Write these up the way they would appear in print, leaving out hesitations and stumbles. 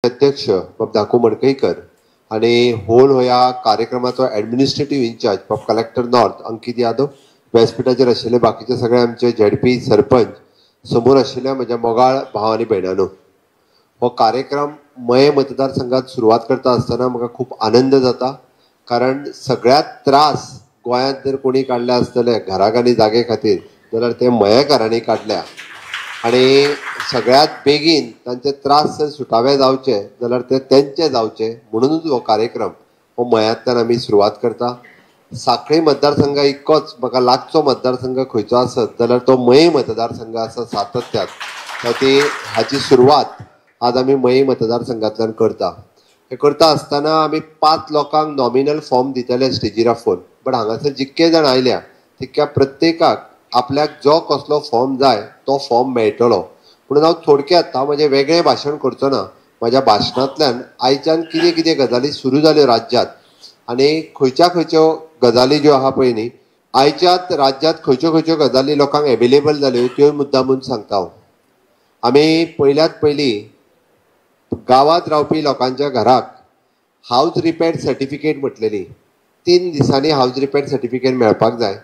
अध्यक्ष बाब धाकू मडकईकर आणि होल ह्या कार्यक्रमाचो ॲडमिनिस्ट्रेटिव्ह इन्चार्ज बाब कलेक्टर नॉर्थ अंकित यादव, व्यासपीठाचेर आशिल्ले बाकीचे सगळे आमचे झेडपी सरपंच, समोर आशिल्ल्या म्हज्या मोगाळ भाव आनी भयणांनो, हो कार्यक्रम मये मतदारसंघात सुरवात करता आसतना म्हाका खूब आनंद जाता, कारण सगळ्यात त्रास गोंयांत जर कोणी काडले आसतले घराक आनी जागे खातीर जाल्यार ते मयेकारांनी काडल्या आनी सगळ्यात बेगीन तांचे त्रास जर सुटावे जावचे जाल्यार ते तेंचे जावचे म्हणूनच हो कार्यक्रम हो मयांतल्यान आमी सुरवात करता। साखळी मतदारसंघ इतकोच म्हाका लागचो मतदारसंघ खंयचो आसत जाल्यार तो मये मतदारसंघ आसा सातत्यात, ती हाची सुरवात आज आमी मये मतदारसंघांतल्यान करता। हे करता आसतना आमी 5 लोकांक नॉमिनल फॉर्म दितले स्टेजीर आफोवन, बट हांगासर जितके जाण आयल्या तितक्या प्रत्येकाक आपल्याक जो कसलो फॉर्म जाय तो फॉर्म मेळटलो। म्हणून हांव थोडक्यात हांव म्हजें वेगळें भाशण करचो ना, म्हज्या भाशणांतल्यान आयच्यान कितें कितें गजाली सुरू जाल्यो राज्यांत आनी खंयच्या खंयच्यो गजाली ज्यो आहा पळय न्ही आयच्यात राज्यांत खंयच्यो खंयच्यो गजाली लोकांक एवेलेबल जाल्यो त्यो मुद्दामून सांगता हांव। आमी पयल्यात पयलीं गांवांत रावपी लोकांच्या घराक हावज रिपेर सर्टिफिकेट म्हटलेली 3 दिसांनी हावज रिपेर सर्टिफिकेट मेळपाक जाय।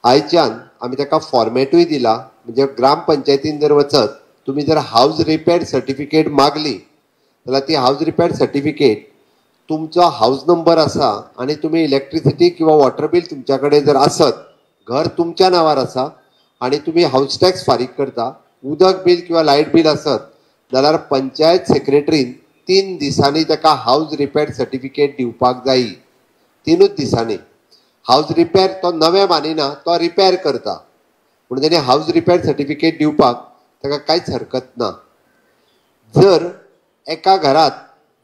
आयच्यान आमी ताका फॉर्मेटूय दिला, म्हणजे ग्रामपंचायतीन जर वचत तुमी जर हावज रिपेर सर्टिफिकेट मागली जाल्यार ती हावज रिपेर सर्टिफिकेट तुमचो हावज नंबर आसा आनी तुमी इलेक्ट्रिसिटी किंवा वॉटर बील तुमच्या कडेन जर आसत, घर तुमच्या नांवार आसा आनी तुमी हावज टॅक्स फारीक करता, उदक बील किंवा लायट बील आसत जाल्यार पंचायत सेक्रेटरीन 3 दिसांनी ताका हावज रिपेर सर्टिफिकेट दिवपाक जायी। 3 दिसांनी हावज रिपेर तो नवें मानिना, तो रिपेर करता, म्हणून तेणी हावज रिपेर सर्टिफिकेट दिवपाक ताका कांयच हरकत ना। जर एका घरात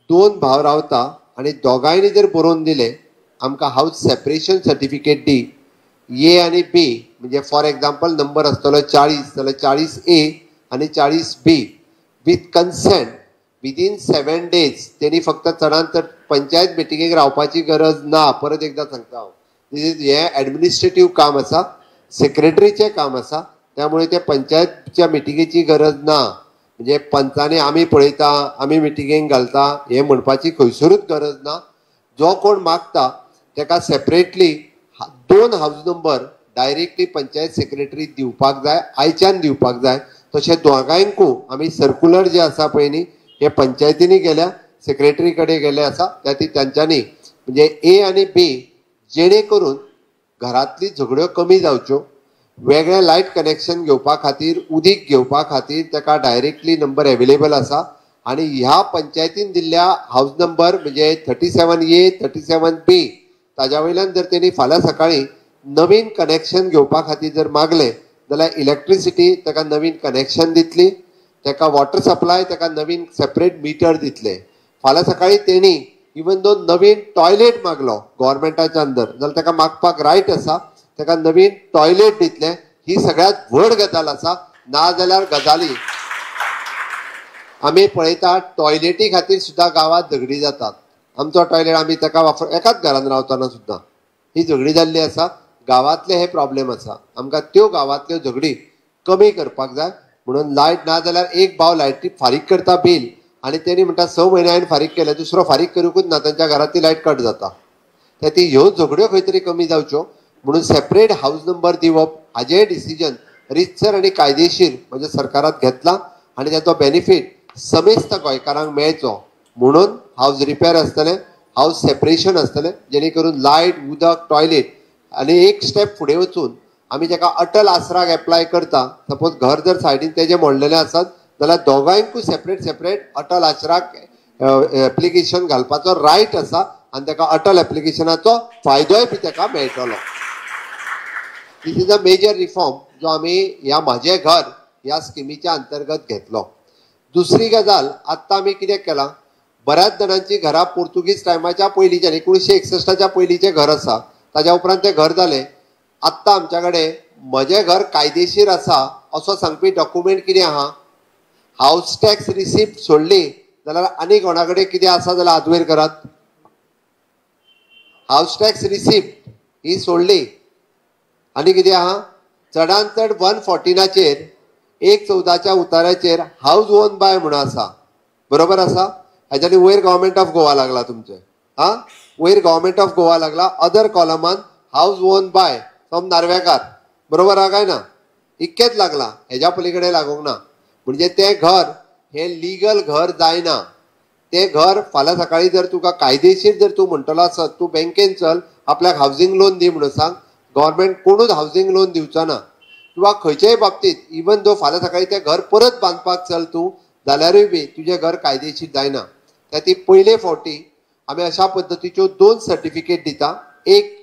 2 भाव रावता आनी दोगांयनी जर बरोवन दिलें आमकां हावज सेपरेशन सर्टिफिकेट दी, ए आनी बी, म्हणजे फॉर एग्जाम्पल नंबर आसतलो 40 जाल्यार 40A आनी 40B with consent within 7 days तेणी फक्त चडांत चड पंचायत मिटिंगेक रावपाची गरज ना। परत एकदां सांगता हांव, हें ॲडमिनिस्ट्रेटीव काम आसा, सेक्रेटरीचें काम आसा, त्यामुळे ते पंचायतच्या मिटिंगेची गरज ना। म्हणजे पंचांनी आमी पळयता आमी मिटिंगेक घालता हें म्हणपाची खंयसरूच गरज ना। जो कोण मागता ताका separately 2 house number directly panchayat secretary दिवपाक जाय, आयच्यान दिवपाक जाय। तशें दोगांयकूय आमी सर्कुलर जे आसा पळय न्ही हे पंचायतींनी गेल्या, सेक्रेटरी कडेन गेले आसा, त्या ती तांच्यांनी म्हणजे ए आनी बी जेणे करून घरांतली झगड्यो कमी जावच्यो, वेगळें लायट कनेक्शन घेवपा खातीर, उदीक घेवपा खातीर ताका डायरेक्टली नंबर एवेलेबल आसा आनी ह्या पंचायतीन दिल्ल्या हावज नंबर म्हणजे 37A 37B ताज्या वयल्यान जर तेणी फाल्यां सकाळीं नवीन कनेक्शन घेवपा खातीर जर मागलें जाल्यार इलेक्ट्रिसिटी ताका नवीन कनेक्शन दितली, ताका वॉटर सप्लाय ताका नवीन सेपरेट मिटर दितले। फाल्यां सकाळीं तेणी इवन दो नवीन टॉयलेट मागलो गव्हर्मेंटाच्या अंदर जाल्यार ताका मागपाक रायट आसा, ताका नवीन टॉयलेट दितले। ही सगळ्यात व्हड गजाल आसा। ना जाल्यार गजाली आमी पळयता टॉयलेटी खातीर सुद्दां गांवांत झगडी जातात। आमचो टॉयलेट आमी ताका वापर एकाच घरान रावतना सुद्दां ही झगडी जाल्ली आसा। गांवांतले हे प्रॉब्लेम आसा, आमकां त्यो गांवांतल्यो झगडी कमी करपाक जाय। म्हणून लायट ना जाल्यार एक भाव लायटी फारीक करता बील आनी तेणी म्हणटा 6 म्हयने हांवें फारीक केलें, दुसरो फारीक करूंकूच ना, तांच्या घरांत ती लायट कट जाता। त्या ती ह्यो झगड्यो खंय तरी कमी जावच्यो म्हणून सेपरेट हावज नंबर दिवप हाजें डिसिजन रितसर आनी कायदेशीर म्हणजे सरकारात घेतला आनी ताचो बेनिफीट समेस्त गोंयकारांक मेळचो म्हणून हावज रिपेर आसतलें, हावज सेपरेशन आसतलें, जेणे करून लायट, उदक, टॉयलेट आनी एक स्टेप फुडें वचून आमी ताका अटल आसराक एप्लाय करता। सपोज घर जर सायडीन तेजें मोडलेलें आसत जाल्यार दोगांयकूय सेपरेट सेपरेट अटल आसराक एप्लिकेशन घालपाचो रायट आसा आनी ताका अटल एप्लिकेशनाचो फायदोय बी ताका मेळटलो। This is a major reform जो आमी ह्या म्हाजें घर ह्या स्किमीच्या अंतर्गत घेतलो। दुसरी गजाल, आत्तां आमी कितें केलां, बऱ्याच जाणांची घरां पोर्तुगीज टायमाच्या पयलींच्यान 1961च्या पयलींचें घर आसा, ताज्या उपरांत तें घर जालें। आत्तां आमच्या कडेन म्हजें घर कायदेशीर आसा असो सांगपी डॉक्युमेंट कितें आहा, हावज टॅक्स रिसिप्ट सोडली जाल्यार आनी कोणा कडेन कितें आसा जाल्यार हात वयर करात। हावज टॅक्स रिसिप्ट ही सोडली आनी कितें आहा, चडान चड 114चेर 114च्या उताऱ्याचेर हावज ओन बाय म्हणून आसा, बरोबर आसा। हेज्यानी वयर गव्हर्मेंट ऑफ गोवा लागला तुमचें. हां, वयर गव्हर्मेंट ऑफ गोवा लागला, other कॉलमान house own by some Narvekar, बरोबर आहा काय ना? इतकेंच लागला, हेज्या पलीकडे लागूंक ना. म्हणजे तें घर हें लिगल घर जायना. तें घर फाल्यां सकाळीं जर तुका कायदेशीर जर तूं म्हणटलो आसत, तूं बँकेन चल, आपल्याक हावजींग लोन दी म्हणून सांग, गव्हर्मेंट कोणूच हावजींग लोन दिवचो ना. किंवा खंयच्याय बाबतींत इवन दो फाल्यां सकाळीं तें घर परत बांदपाक चल तूं जाल्यारूय बी तुजें घर कायदेशीर जायना. त्या ती पयले फावटी आमी अशा पद्दतीच्यो 2 सर्टिफिकेट दिता. एक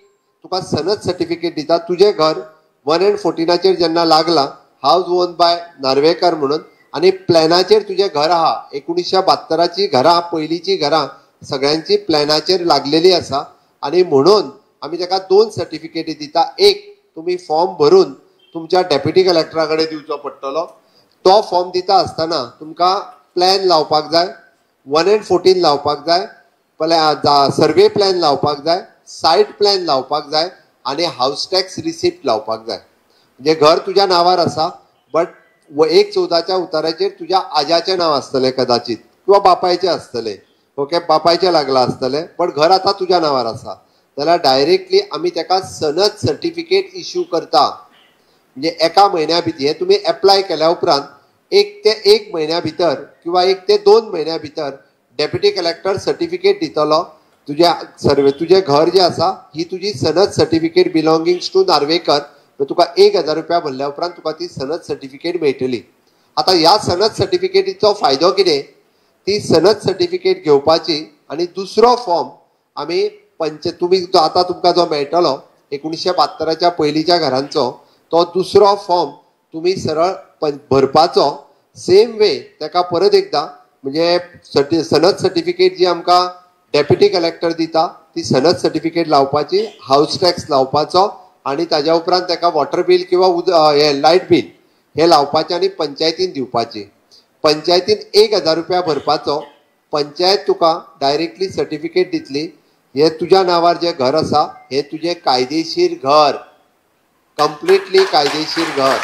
तुका सनद सर्टिफिकेट दिता, तुजें घर 1 and 14 जेन्ना लागला हावज ओन बाय नार्वेकर म्हणून, आनी प्लॅनाचेर तुजें घर आहा. 1972 घरां, पयलींची घरां सगळ्यांची प्लॅनाचेर लागलेली आसा, आनी म्हणून आमी ताका 2 सर्टिफिकेटी दिता. एक तुमी फॉर्म भरून तुमच्या डेप्युटी कलेक्टरा कडेन दिवचो पडटलो. तो फॉर्म दिता आसतना तुमकां प्लॅन लावपाक जाय, 1 and 14 लावपाक जाय, सर्वे प्लॅन लावपाक जाय, सायट प्लॅन लावपाक जाय, आनी हावस टॅक्स रिसिप्ट लावपाक जाय. म्हणजे घर तुज्या नांवार आसा, बट 1/14 उताराचेर तुज्या आज्याचें नांव आसतलें कदाचित, किंवा बापायचें आसतलें, ओके, बापायचें लागलां आसतलें, बट घर आतां तुज्या नांवार आसा जाल्यार डायरेक्टली आमी ताका सनद सर्टिफिकेट इश्यू करता. म्हणजे एका म्हयन्या भितर हें तुमी एप्लाय केल्या उपरांत 1 ते 1 म्हयन्या भितर किंवा 1 ते 2 म्हयन्या भितर डेप्युटी कलेक्टर सर्टिफिकेट दितलो. तुज्या सर्वे तुजें घर जें आसा ही तुजी सनद सर्टिफिकेट बिलोंगिंग्स टू नार्वेकर, तुका 1000 रुपया भरल्या उपरांत तुका ती सनद सर्टिफिकेट मेळटली. आतां ह्या सनद सर्टिफिकेटीचो फायदो कितें, ती सनद सर्टिफिकेट घेवपाची आनी दुसरो फॉर्म आमी तुमी आतां तुमकां जो मेळटलो 1972 पयलींच्या घरांचो, तो दुसरो फॉर्म तुमी सरळ भरपाचो. सेम वे ताका परत एकदां म्हणजे सनद सर्टिफिकेट जी आमकां डेप्युटी कलेक्टर दिता ती सनद सर्टिफिकेट लावपाची, हावस टॅक्स लावपाचो, आनी ताज्या उपरांत ताका वॉटर बील किंवा हें लायट बील हें लावपाचें आनी पंचायतीन दिवपाची. पंचायतीन 1000 रुपया भरपाचो, पंचायत तुका डायरेक्टली सर्टिफिकेट दितली, हें तुज्या नांवार जें घर आसा हें तुजें कायदेशीर घर, कंप्लिटली कायदेशीर घर.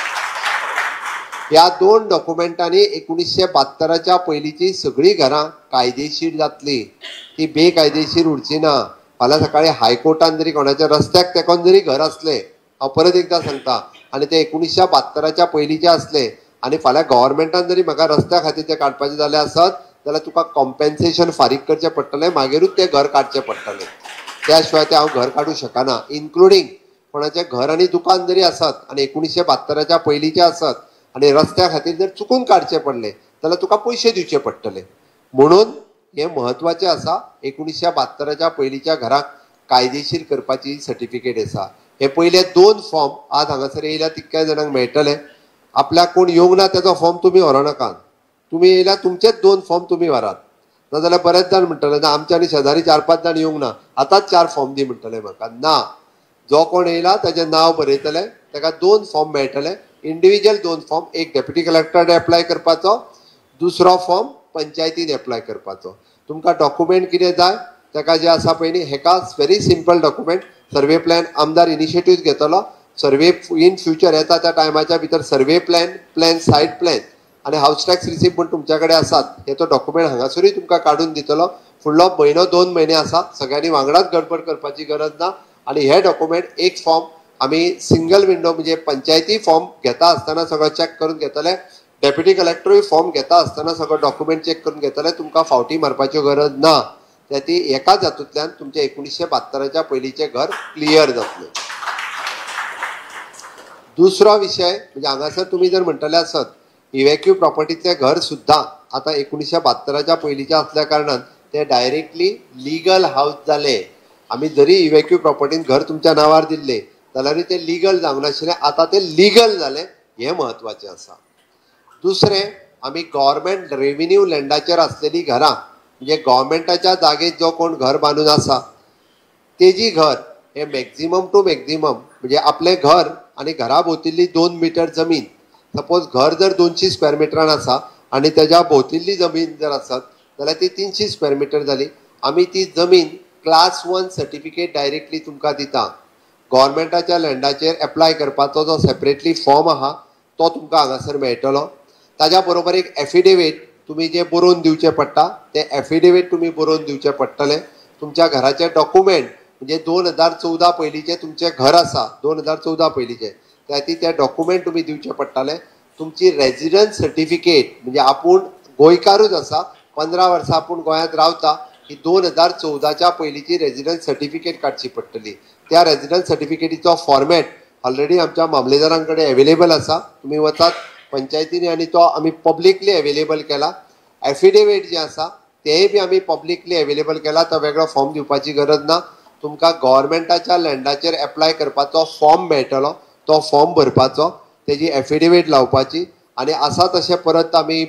ह्या 2 डॉक्युमेंटांनी 1972 पयलींची सगळीं घरां कायदेशीर जातली, ती बेकायदेशीर उरची ना. फाल्यां सकाळीं हायकोर्टान जरी कोणाच्या रस्त्याक तेंकोन जरी घर आसलें, हांव परत एकदां सांगता, आनी ते 1972 पयलींचे आसले आनी फाल्यां गव्हर्मेंटान जरी म्हाका रस्त्या खातीर ते काडपाचें जालें आसत जाल्यार तुका कॉम्पेन्सेशन फारीक करचें पडटलें, मागीरूच तें घर काडचें पडटलें. त्या शिवाय तें हांव घर काडूं शकना. इन्क्लुडींग कोणाचें घर आनी दुकान जरी आसत आनी 1972 पयलींचें आसत आनी रस्त्या खातीर जर चुकून काडचें पडलें जाल्यार तुका पयशे दिवचे पडटले. म्हणून हें म्हत्वाचें आसा, 1972 पयलींच्या घराक कायदेशीर करपाची सर्टिफिकेट आसा. हे पयले 2 फॉर्म आज हांगासर येयल्या तितक्या जाणांक मेळटले. आपल्याक कोण येवंक ना तेजो फॉर्म तुमी व्हरूं नाका, तुमी येयल्या तुमचेच 2 फॉर्म तुमी व्हरात. नाजाल्यार बरेच जाण म्हणटले ना आमच्या आनी शेजारी 4-5 जाण येवंक ना, आतांच 4 फॉर्म दी म्हणटले म्हाका. ना, जो कोण येयला ताजें नांव बरयतले, ताका 2 फॉर्म मेळटले, इंडिविज्युअल 2 फॉर्म, एक डेप्युटी कलेक्टरान एप्लाय करपाचो, दुसरो फॉर्म पंचायतीन एप्लाय करपाचो. तुमकां डॉक्युमेंट कितें जाय ताका जें आसा पळय न्ही, हेका very simple document. Survey plan आमदार इनिशिएटीव घेतलो, सर्वे इन फ्युचर येता त्या टायमाच्या भितर survey plan, plan site plan आनी हावस टॅक्स रिसिप्ट म्हण तुमच्या कडेन आसात, हे तो डॉक्युमेंट हांगासरूय तुमकां काडून दितलो. फुडलो म्हयनो 2 म्हयने आसा, सगळ्यांनी वांगडाच गडबड करपाची गरज ना. आनी हे डॉक्युमेंट एक फॉर्म आमी सिंगल विंडो म्हणजे पंचायती फॉर्म घेता आसतना सगळो चॅक करून घेतले, डेप्युटी कलेक्टरूय फॉर्म घेता आसतना सगळो डॉक्युमेंट चॅक करून घेतले, तुमकां फावटी मारपाच्यो गरज ना. त्या ती एकाच हातूंतल्यान तुमचें 1972 पयलींचें घर क्लियर जातलें. दुसरो विशय म्हणजे हांगासर तुमी जर म्हणटले आसत इव्हॅक्यू प्रॉपर्टीचें घर सुद्दां आतां 1972 पयलींचें आसल्या कारणान तें डायरेक्टली लिगल हावज जालें. आमी जरी इव्हॅक्यू प्रॉपर्टीन घर तुमच्या नांवार दिल्लें जाल्यारूय तें लिगल जावंक नाशिल्लें, आतां तें लिगल जालें, हें म्हत्वाचें आसा. दुसरें, आमी गव्हर्मेंट रेविन्यू लँडाचेर आसलेलीं घरां म्हणजे गव्हर्मेंटाच्या जागेर जो कोण घर बांदून आसा तेजी घर हे मॅक्झिमम टू मॅक्झिमम म्हणजे आपलें घर आनी घरा भोंवतिल्ली 2 मिटर जमीन, सपोज घर जर 200 स्क्वेअर मिटरान आसा आनी तेज्या भोंवतिल्ली जमीन जर आसत जाल्यार ती 300 स्क्वेअर मिटर जाली. आमी ती जमीन क्लास 1 सर्टिफिकेट डायरेक्टली तुमकां दिता. गव्हर्मेंटाच्या लँडाचेर एप्लाय करपाचो जो सेपरेटली फॉर्म आहा तो तुमकां हांगासर मेळटलो. ताज्या बरोबर एक एफिडेवीट तुमी जे बरोवन दिवचें पडटा तें एफिडेवीट तुमी बरोवन दिवचें पडटलें. तुमच्या घराचे डॉक्युमेंट म्हणजे 2014 पयलींचें तुमचें घर आसा, 2014 पयलींचें, त्या खातीर ते डॉक्युमेंट तुमी दिवचे पडटले. तुमची रेजिडन्स सर्टिफिकेट म्हणजे आपूण गोंयकारूच आसा, 15 वर्सां आपूण गोंयांत रावता, ही 2014च्या पयलींची रेजिडन्स सर्टिफिकेट काडची पडटली. त्या रेजिडन्स सर्टिफिकेटीचो फॉर्मेट ऑलरेडी आमच्या मामलेदारां कडेन एवेलेबल आसा. तुमी वचात पंचायतींनी आनी तो आमी पब्लिकली एवेलेबल केला. एफिडेवीट जें आसा तेंय बी आमी पब्लिकली एवेलेबल केला. तो वेगळो फॉर्म दिवपाची गरज ना. तुमकां गव्हर्मेंटाच्या लँडाचेर एप्लाय करपाचो फॉर्म मेळटलो, तो फॉर्म भरपाचो, तेजी एफिडेवीट लावपाची आनी आसा तशें परत आमी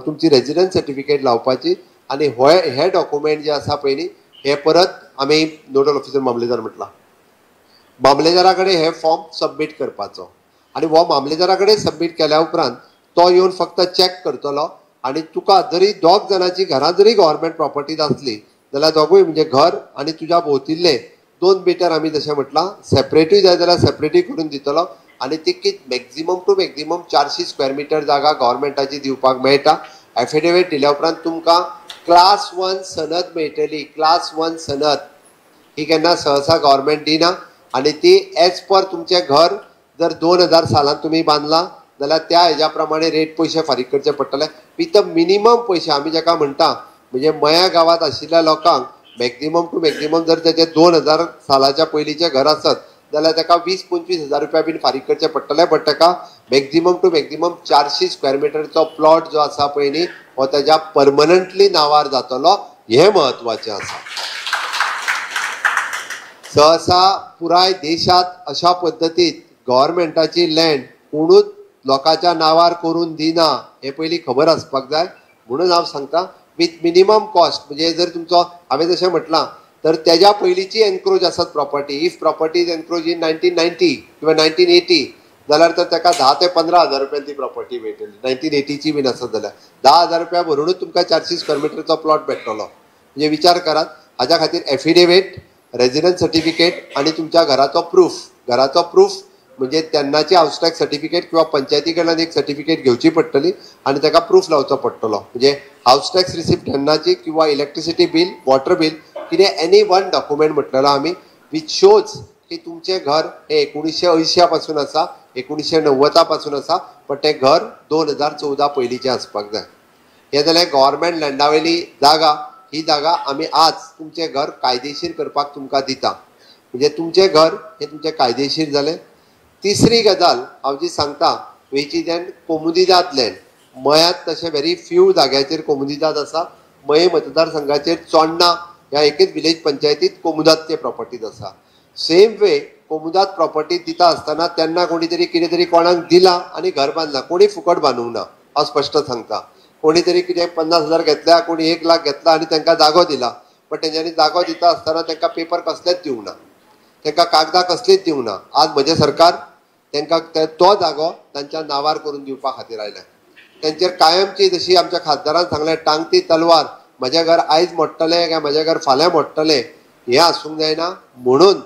तुमची रेजिडन्स सर्टिफिकेट लावपाची आनी हे डॉक्युमेंट जे आसा पयलीं हे परत आमी नोडल ऑफिसर मामलेदार म्हटलां, मामलेदारा कडेन हे फॉर्म सबमीट करपाचो आनी हो मामलेदारा कडेन सबमीट केल्या उपरांत तो येवन फक्त चॅक करतलो आनी तुका जरी दोग जाणांची घरां जरी गव्हर्मेंट प्रॉपर्टीज आसली जाल्यार दोगूय म्हणजे घर आनी तुज्या भोंवतिल्ले 2 मिटर आमी जशें म्हटलां सेपरेटूय जाय जाल्यार सेपरेटूय करून दितलो आनी तितकीच maximum to maximum 400 square metre जागा गव्हर्मेंटाची दिवपाक मेळटा. एफिडेवीट दिल्या उपरांत तुमकां क्लास 1 सनद मेळटली. क्लास 1 सनद ही केन्ना सहसा गव्हर्मेंट दिना आनी ती एज पर तुमचें घर जर 2000 सालान तुमी बांदलां जाल्यार त्या हेज्या प्रमाणे रेट पयशे फारीक करचे पडटले विथ मिनिमम पयशे. आमी जाका म्हणटा म्हणजे मया गांवांत आशिल्ल्या लोकांक मॅक्झिमम टू मॅक्झिमम जर तेजे 2000 सालाच्या पयलींचें घर आसत जाल्यार ताका 20-25 हजार रुपया बीन फारीक करचे पडटले, बट ताका मॅक्झिमम टू मॅक्झिमम 400 स्क्वेअर मिटरचो प्लॉट जो आसा पळय न्ही हो ताज्या परमनंटली नांवार जातलो. हें म्हत्वाचें आसा. सहसा पुराय देशांत अशा पद्दतीन गव्हर्मेंटाची लँड कोणूच लोकांच्या नांवार करून दिना हें पयलीं खबर आसपाक जाय. म्हणून हांव सांगता विथ मिनिमम कॉस्ट म्हणजे जर तुमचो हांवें जशें म्हटलां तर तेज्या पयलींची एनक्रोच आसत property, if property is encroach in 1990 किंवा 1980 जाल्यार तर ताका 10 ते 15 हजार रुपयान ती प्रॉपर्टी मेळटली. 1980ची बीन आसत जाल्यार 10,000 रुपया भरुनूच तुमकां 400 स्क्वेअर मिटरचो प्लॉट मेळटलो. म्हणजे विचार करात. हाज्या खातीर एफिडेवीट, रेजिडन्स सर्टिफिकेट आनी तुमच्या घराचो प्रूफ. घराचो प्रूफ म्हणजे तेन्नाची हावस टॅक्स सर्टिफिकेट किंवा पंचायती कडल्यान एक सर्टिफिकेट घेवची पडटली आनी ताका प्रूफ लावचो पडटलो. म्हणजे हावस टॅक्स रिसिप्ट तेन्नाची किंवा इलेक्ट्रिसिटी बील, वॉटर बील, कितें एनी वन डॉक्युमेंट म्हटलेलो आमी which shows की तुमचें घर हें 1980 पासून आसा, 1990 पासून आसा, बट तें घर 2014 पयलींचें आसपाक जाय. हें जालें गव्हर्मेंट लँडा वयली जागा. ही जागा आमी आज तुमचें घर कायदेशीर करपाक तुमकां दिता. म्हणजे तुमचें घर हें तुमचें कायदेशीर जालें. तिसरी गजाल हांव जी सांगता which is an Comunidade land. मयांत तशें व्हेरी फ्यू जाग्याचेर कोमुनिदाद आसा. मये मतदारसंघाचेर चोडणा ह्या एकेच विलेज पंचायतीत कोमुनिदादचे प्रॉपर्टीज आसा. सेम वे कोमुनिदाद प्रॉपर्टी दिता आसतना तेन्ना कोणी तरी कितें तरी कोणाक दिलां आनी घर बांदलां, कोणी फुकट बांदूंक ना, हांव स्पश्ट सांगता. कोणी तरी कितें 50,000 घेतल्या, कोणी 1 लाख घेतला आनी तांकां जागो दिला, बट तेंच्यांनी जागो दिता आसतना तांकां पेपर कसलेच दिवंक ना, तांकां कागदां कसलीच दिवंक ना. आज म्हजें सरकार तांकां तो जागो तांच्या नांवार करून दिवपा खातीर आयलें. तेंचेर कायमची जशी आमच्या खासदारान सांगलें टांगती तलवार, म्हजें घर आयज मोडटलें काय म्हजें घर फाल्यां मोडटलें हें आसूंक जायना. म्हणून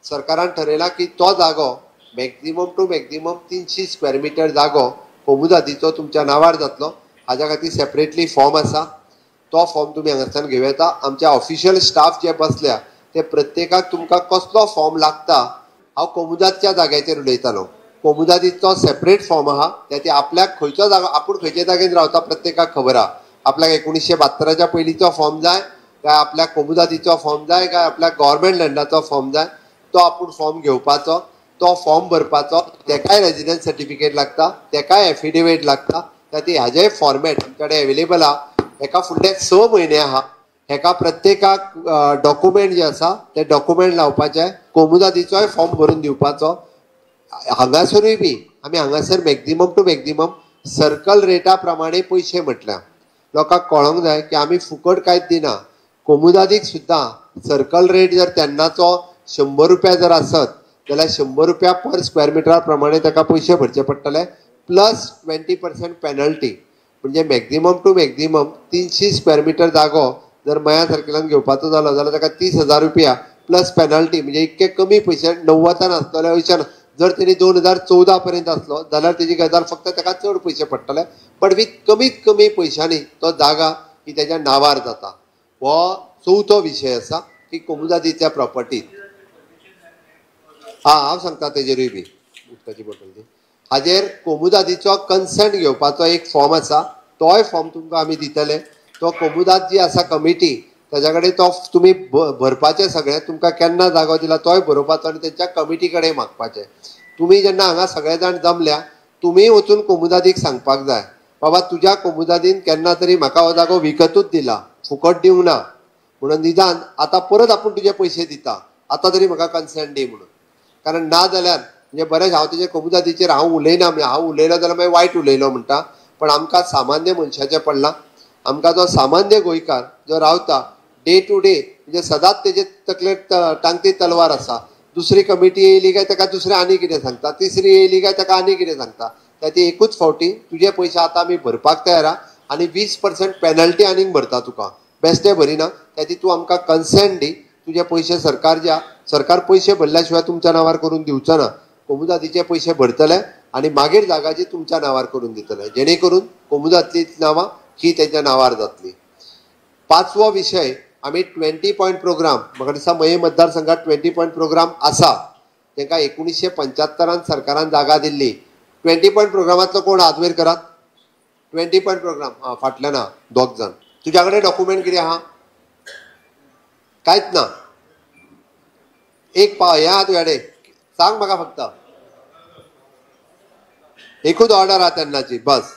सरकारान ठरयलां की तो जागो maximum to maximum 300 square metre जागो कोमुनिदादीचो तुमच्या नांवार जातलो. हाज्या खातीर सेपरेटली फॉर्म आसा, तो फॉर्म तुमी हांगासर घेवं येता. आमच्या ऑफिशियल स्टाफ जे बसल्या ते प्रत्येकाक तुमकां कसलो फॉर्म लागता. हांव कोमुनिदादच्या जाग्याचेर उलयतालो. कोमुनिदादीचो सेपरेट फॉर्म आहा, त्या आपल्याक खंयचो जागो, आपूण खंयच्या जागेन रावता प्रत्येकाक खबर आहा. आपल्याक 1972च्या पयलींचो फॉर्म जाय काय आपल्याक कोमुनिदादीचो फॉर्म जाय काय आपल्याक गव्हर्मेंट लँडाचो फॉर्म जाय, तो आपूण फॉर्म घेवपाचो, तो फॉर्म भरपाचो. तेकाय रेजिडन्स सर्टिफिकेट लागता, तेकाय एफिडेवीट लागता. त्या हाजेय फॉर्मेट आमचे कडेन एवेलेबल आहा. हेका फुडले 6 म्हयने आहा. हेका प्रत्येकाक डॉक्युमेंट जे आसा ते डॉक्युमेंट लावपाचे, कोमुनिदादीचोय फॉर्म भरून दिवपाचो. हांगासरूय बी आमी हांगासर मॅक्झिमम टू मॅक्झिमम सर्कल रेटा प्रमाणे पयशे म्हटल्या. लोकांक कळोंक जाय की आमी फुकट कांयच दिना. कोमुनिदादीक सुद्दां सर्कल रेट जर तेन्नाचो 100 रुपया जर आसत जाल्यार 100 रुपया पर स्क्वेअर मिटरा प्रमाणे ताका पयशे भरचे पडटले, प्लस 20% पेनल्टी. म्हणजे maximum to maximum 300 square metre जागो जर मया सर्कलान घेवपाचो जालो जाल्यार ताका 30,000 रुपया प्लस पेनल्टी, म्हणजे इतके कमी पयशे 90 आसतले, 80 जर तेणी 2014 पर्यंत आसलो जाल्यार तेजी गजाल फक्त ताका चड पयशे पडटले, बट विथ कमीत कमी पयशांनी तो जागा ही तेज्या नांवार जाता. हो चवथो विशय आसा की कोमुदादीच्या प्रॉपर्टीत. हां, हांव सांगता तेजेरूय बी उदकाची बॉटल दी. हाजेर कोमुदादीचो कन्सेंट घेवपाचो एक फॉर्म आसा, तोय फॉर्म तुमकां आमी दितले. तो कोमुदाद जी आसा कमिटी ताज्या कडेन तो तुमी भरपाचें सगळें, तुमकां केन्ना जागो दिला तोय बरोवपाचो आनी तेंच्या कमिटी कडेन मागपाचें. तुमी जेन्ना हांगा सगळे जाण जमल्या तुमी वचून कोमुदादीक सांगपाक जाय, बाबा तुज्या कोमुदादीन केन्ना तरी म्हाका हो जागो विकतूच दिला, फुकट दिवंक ना, म्हणून निदान आतां परत आपूण तुजे पयशे दिता, आतां तरी म्हाका कन्सेंट दी म्हणून. कारण ना जाल्यार म्हणजे बरेंच हांव तेजे कोमुदादीचेर हांव उलयना, म्हणजे हांव उलयलो जाल्यार मागीर वायट उलयलो म्हणटा, पण आमकां सामान्य मनशाचें पडलां. आमकां जो सामान्य गोंयकार जो रावता डे टू डे म्हणजे सदांच तेजे तकलेर टांगती तलवार आसा. दुसरी कमिटी येयली काय ताका दुसरें आनी कितें सांगता, तिसरी येयली काय ताका आनी कितें सांगता. त्या ती एकूच फावटी तुजे पयशे आतां आमी भरपाक तयार आहा आनी 20% पेनल्टी आनीक भरता तुका, बेश्टे भरिना. त्या ती तूं आमकां कन्सेंट दी, तुजे पयशे सरकार ज्या सरकार पयशे भरल्या शिवाय तुमच्या नांवार करून दिवचो ना. कोमुदादीचे पयशे भरतले आनी मागीर जागाची तुमच्या नांवार करून दितले, जेणे करून कोमुदादली नांवां ही तेंच्या नांवार जातली. पांचवो विशय, आमी 20 पॉयंट प्रोग्राम, म्हाका दिसता मये मतदारसंघात 20 पॉयंट प्रोग्राम आसा. तांकां 1975 सरकारान जागा दिल्ली. 20 पॉयंट प्रोग्रामांतलो कोण हात वयर करात? 20 पॉयंट प्रोग्राम आं फाटल्यान आहा दोग जाण. तुज्या कडेन डॉक्युमेंट कितें आहा? कांयच ना. एक पा हें आहा तुज्या कडेन, सांग म्हाका फक्त एकूच ऑर्डर आहा तेन्नाची बस.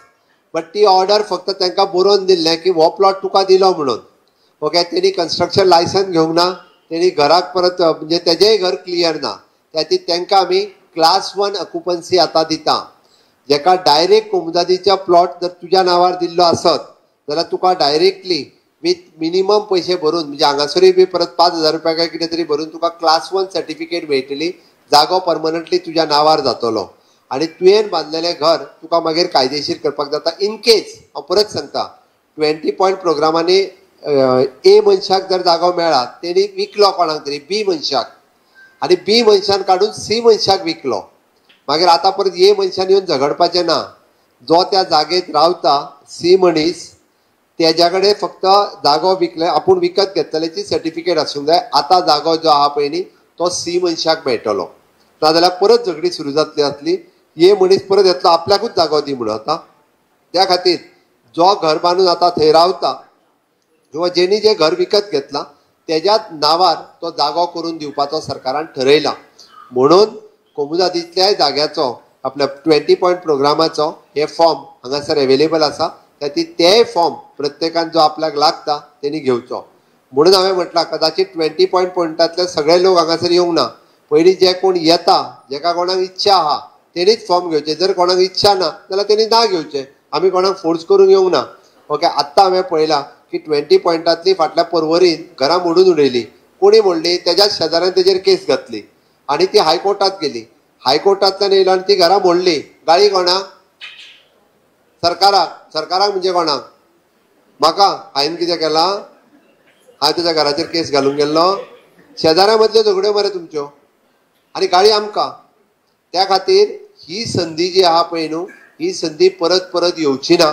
बट ती ऑर्डर फक्त तांकां बरोवन दिल्लें की हो प्लॉट तुका दिलो म्हणून. ओके, तेणी कन्स्ट्रक्शन लायसन्स घेवंक ना, तेणी घराक परत म्हणजे तेजेय घर क्लियर ना. त्या खातीर तांकां आमी क्लास 1 ऑक्युपन्सी आतां दिता. जेका डायरेक्ट कोमुदादीच्या प्लॉट जर तुज्या नांवार दिल्लो आसत जाल्यार तुका डायरेक्टली विथ मिनिमम पयशे भरून म्हणजे हांगासरूय बी परत 5,000 रुपया काय कितें तरी भरून तुका क्लास 1 सर्टिफिकेट मेळटली, जागो परमनंटली तुज्या नांवार जातलो आनी तुवें बांदलेलें घर तुका मागीर कायदेशीर करपाक जाता. इनकेस हांव परत सांगता, 20 पॉयंट प्रोग्रामांनी ए मनशाक जर जागो मेळ्ळा तेणी विकलो कोणाक तरी बी मनशाक आनी बी मनशान काडून सी मनशाक विकलो, मागीर आतां परत ए मनशान येवन झगडपाचें ना. जो त्या जागेत रावता सी मनीस तेज्या कडेन फक्त जागो विकले आपूण विकत घेतल्याची सर्टिफिकेट आसूंक जाय. आतां जागो जो आहा पळय न्ही तो सी मनशाक मेळटलो, नाजाल्यार परत झगडी सुरू जातली आसली, ए मनीस परत येतलो आपल्याकूच जागो दी म्हणून. आतां त्या खातीर जो घर बांदून आतां थंय रावता किंवा जेणी जें घर विकत घेतलां तेज्याच नांवार तो जागो करून दिवपाचो सरकारान ठरयला. म्हणून कोमुदादींतल्याय जाग्याचो आपल्या 20 पॉयंट प्रोग्रामाचो हे फॉर्म हांगासर एवेलेबल आसा. त्या खातीर तेय फॉर्म प्रत्येकान जो आपल्याक लागता तेणी घेवचो. म्हणून हांवें म्हटलां कदाचीत 20 पॉयंट पॉयंटांतले सगळे लोक हांगासर येवंक ना. पयलीं जे कोण येता जेका कोणाक इच्छा आहा तेणीच फॉर्म घेवचे, जर कोणाक इच्छा ना जाल्यार तेणी ना घेवचे, आमी कोणाक फोर्स करूंक येवंक ना. ओके, आत्तां हांवें पळयलां की 20 पॉयंटांतली फाटल्या पर्वरीन घरां मोडून उडयली, कोणी मोडली तेज्याच शेजाऱ्यान तेजेर केस घातली आनी ती हायकोर्टांत गेली. हायकोर्टांतल्यान येयलो आनी ती घरां मोडली. गाळी कोणाक? सरकाराक. सरकाराक म्हणजे कोणाक? म्हाका. हांवें कितें केलां? हांवें तेज्या घराचेर केस घालूंक गेल्लो? शेजाऱ्या मदल्यो झगड्यो मरे तुमच्यो आनी गाळी आमकां. त्या खातीर ही संदी जी आहा पळय न्हू ही संदी परत परत येवची ना.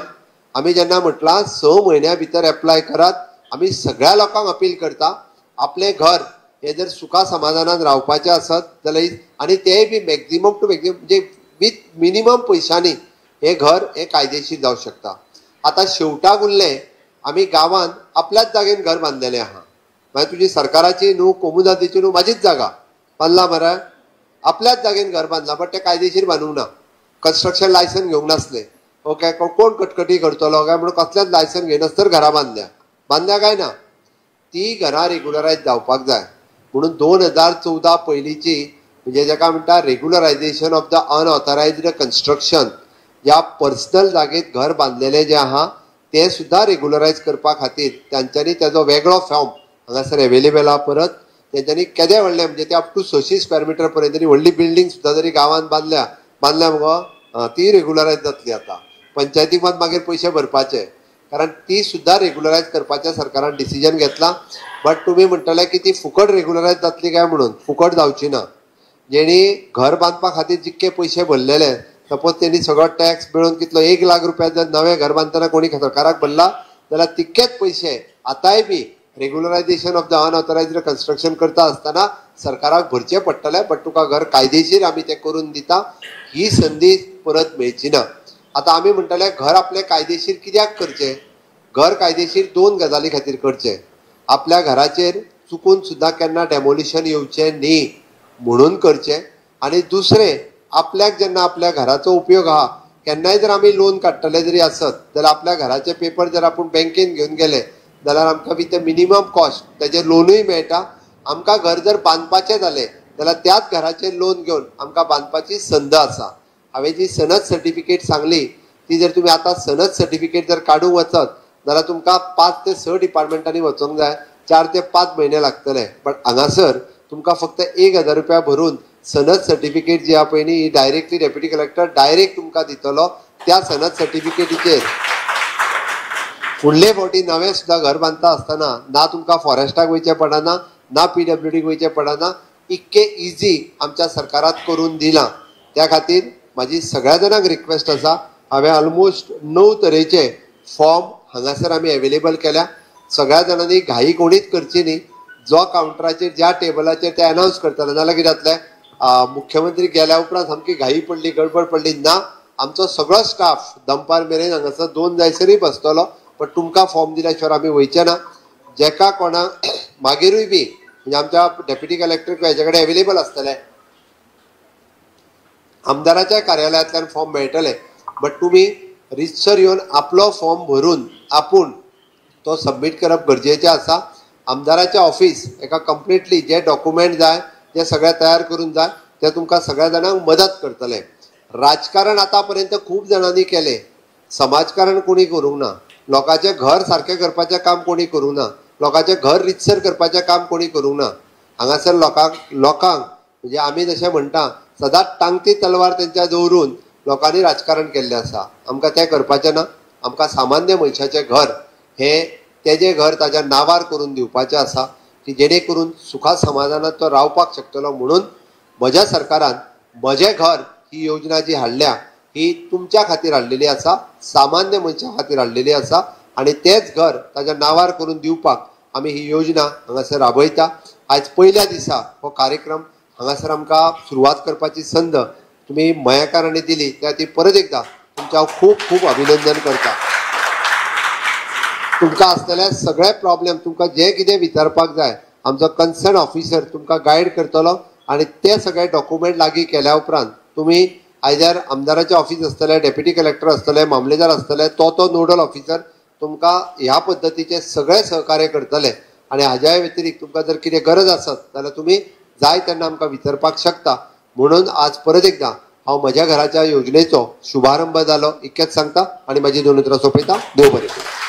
आमी जेन्ना म्हटलां 6 म्हयन्या भितर एप्लाय करात, आमी सगळ्या लोकांक अपील करता आपलें घर हें जर सुखा समाधानान रावपाचें आसत जाल्यार आनी तेंय बी मॅक्झिमम टू मॅक्झिमम म्हणजे विथ मिनिमम पयशांनी हें घर हें कायदेशीर जावं शकता. आतां शेवटाक उरलें आमी गांवांत आपल्याच जागेन घर बांदलेलें आहा, मागीर तुजी सरकाराची न्हू कोमुदादीची न्हू, म्हाजीच जागा बांदला मरे, आपल्याच जागेन घर बांदलां, बट तें कायदेशीर बांदूंक ना, कन्स्ट्रक्शन लायसन घेवंक नासलें. ओके, कोण कटकटी करतलो काय म्हणून कसलेंच लायसन घेयनासतर घरां बांदल्या, बांदल्या काय ना, ती घरां रेगुलरायज जावपाक जाय. म्हणून 2014 पयलींची म्हणजे जाका म्हणटा regularisation of the unauthorised construction, ह्या पर्सनल जागेत घर बांदलेलें जें आहा तें सुद्दां रेगुलरायज करपा खातीर तांच्यांनी तेजो वेगळो फॉर्म हांगासर एवेलेबल आहा. परत तेंच्यांनी केदें व्हडलें म्हणजे ते अप टू 600 स्क्वेअर मिटर पर्यंत तेणी व्हडली बिल्डींग सुद्दां जरी गांवांत बांदल्या बांदल्या मुगो ती रेगुलरायज जातली. आतां पंचायतीक मात मागीर पयशे भरपाचे, कारण ती सुद्दां रेगुलरायज करपाचें सरकारान डिसिजन घेतलां. बट तुमी म्हणटले की ती फुकट रेगुलरायज जातली काय म्हणून, फुकट जावची ना. जेणी घर बांदपा खातीर जितके पयशे भरलेले, सपोज तेणी सगळो टॅक्स मेळून कितलो 1 लाख रुपया जर नवें घर बांदतना कोणी सरकाराक भरला जाल्यार तितकेच पयशे आतांय बी regularisation of the unauthorised construction करता आसतना सरकाराक भरचे पडटले. बट तुका घर कायदेशीर आमी तें करून दिता, ही संदी परत मेळची ना. आतां आमी म्हणटले घर आपलें कायदेशीर कित्याक करचें? घर कायदेशीर 2 गजाली खातीर करचें. आपल्या घराचेर चुकून सुद्दां केन्ना डेमोलिशन येवचें न्ही म्हणून करचें, आनी दुसरें आपल्याक जेन्ना आपल्या घराचो उपयोग आहा, केन्नाय जर आमी लोन काडटले जरी आसत जाल्यार आपल्या घराचे पेपर जर आपूण बँकेन घेवन गेले जाल्यार आमकां विथ मिनिमम कॉस्ट तेजेर लोनूय मेळटा. आमकां घर जर बांदपाचें जालें जाल्यार त्याच घराचेर लोन घेवन आमकां बांदपाची संद आसा. हांवें जी सनद सर्टिफिकेट सांगली ती जर तुमी आतां सनद सर्टिफिकेट जर काडूंक वचत जाल्यार तुमकां 5 ते 6 डिपार्टमेंटांनी वचोंक जाय, 4 ते 5 म्हयने लागतले. बट हांगासर तुमकां फक्त 1000 रुपया भरून सनद सर्टिफिकेट जी आहा पळय न्ही, ही डायरेक्टली डेप्युटी कलेक्टर डायरेक्ट तुमकां दितलो. त्या सनद सर्टिफिकेटीचेर फुडले फावटी नवें सुद्दां घर बांदता आसतना ना तुमकां फॉरेस्टाक वयचें पडना, ना PWDक वयचें पडना, इतकें इजी आमच्या सरकारात करून दिलां. त्या खातीर म्हाजी सगळ्या जाणांक रिक्वेस्ट आसा, हांवें ऑलमोस्ट 9 तरेचे फॉर्म हांगासर आमी एवेलेबल केल्या. सगळ्या जाणांनी घाई कोणीच करची न्ही. जो कावंटराचेर ज्या टेबलाचेर ते अनावन्स करतले, नाजाल्यार कितें जातलें, मुख्यमंत्री गेल्या उपरांत सामकी घाई पडली, गडबड पडली ना. आमचो सगळो स्टाफ दनपार मेरेन हांगासर 2 जायसरूय बसतलो, पण तुमकां फॉर्म दिल्या शिवाय आमी वयचे ना. जेका कोणाक मागीरूय बी म्हणजे आमच्या डेप्युटी कलेक्टर हेजे कडेन एवेलेबल आसतले, आमदाराच्या कार्यालयांतल्यान फॉर्म मेळटले, बट तुमी रितसर येवन आपलो फॉर्म भरून आपूण तो सबमीट करप गरजेचें आसा. आमदाराचें ऑफिस एका कंप्लिटली जे डॉक्युमेंट जाय ते सगळे तयार करून जाय, ते तुमकां सगळ्या जाणांक मदत करतले. राजकारण आतां पर्यंत खूब जाणांनी केलें, समाजकारण कोणी करूंक ना, लोकांचें घर सारकें करपाचें काम कोणी करूंक ना, लोकांचें घर रितसर करपाचें काम कोणी करूंक ना. हांगासर लोकांक म्हणजे आमी जशें म्हणटा सदांच टांगती तलवार तेंच्या दवरून लोकांनी राजकारण केल्लें आसा. आमकां तें करपाचें ना. आमकां सामान्य मनशाचें घर हें तेजें घर ताज्या नांवार करून दिवपाचें आसा की जेणे करून सुखा समाधानात तो रावपाक शकतलो. म्हणून म्हज्या सरकारान म्हजें घर ही योजना जी हाडल्या ही तुमच्या खातीर हाडलेली आसा, सामान्य मनशा खातीर हाडलेली आसा, आनी तेंच घर ताज्या नांवार करून दिवपाक आमी ही योजना हांगासर राबयता. आयज पयल्या दिसा हो कार्यक्रम हांगासर आमकां सुरवात करपाची संद तुमी मयेकारांनी दिली, त्या खातीर परत एकदां तुमचें हांव खूब खूब अभिनंदन करता. तुमकां आसतले सगळे प्रॉब्लेम, तुमकां जे कितें विचारपाक जाय आमचो कन्सर्न ऑफिसर तुमकां गायड करतलो, आनी ते सगळे डॉक्युमेंट लागीं केल्या उपरांत तुमी आयदर आमदाराचें ऑफिस आसतलें, डेप्युटी कलेक्टर आसतले, मामलेदार आसतले, तो तो नोडल ऑफिसर तुमकां ह्या पद्दतीचें सगळें सहकार्य करतले. आनी हाज्या व्यतिरिक्त तुमकां जर कितें गरज आसत जाल्यार तुमी जाय तेन्ना आमकां विचारपाक शकता. म्हणून आज परत एकदां हांव म्हज्या घराच्या योजनेचो शुभारंभ जालो इतकेंच सांगता आनी म्हाजी 2 उतरां सोंपयता. देव बरें करूं.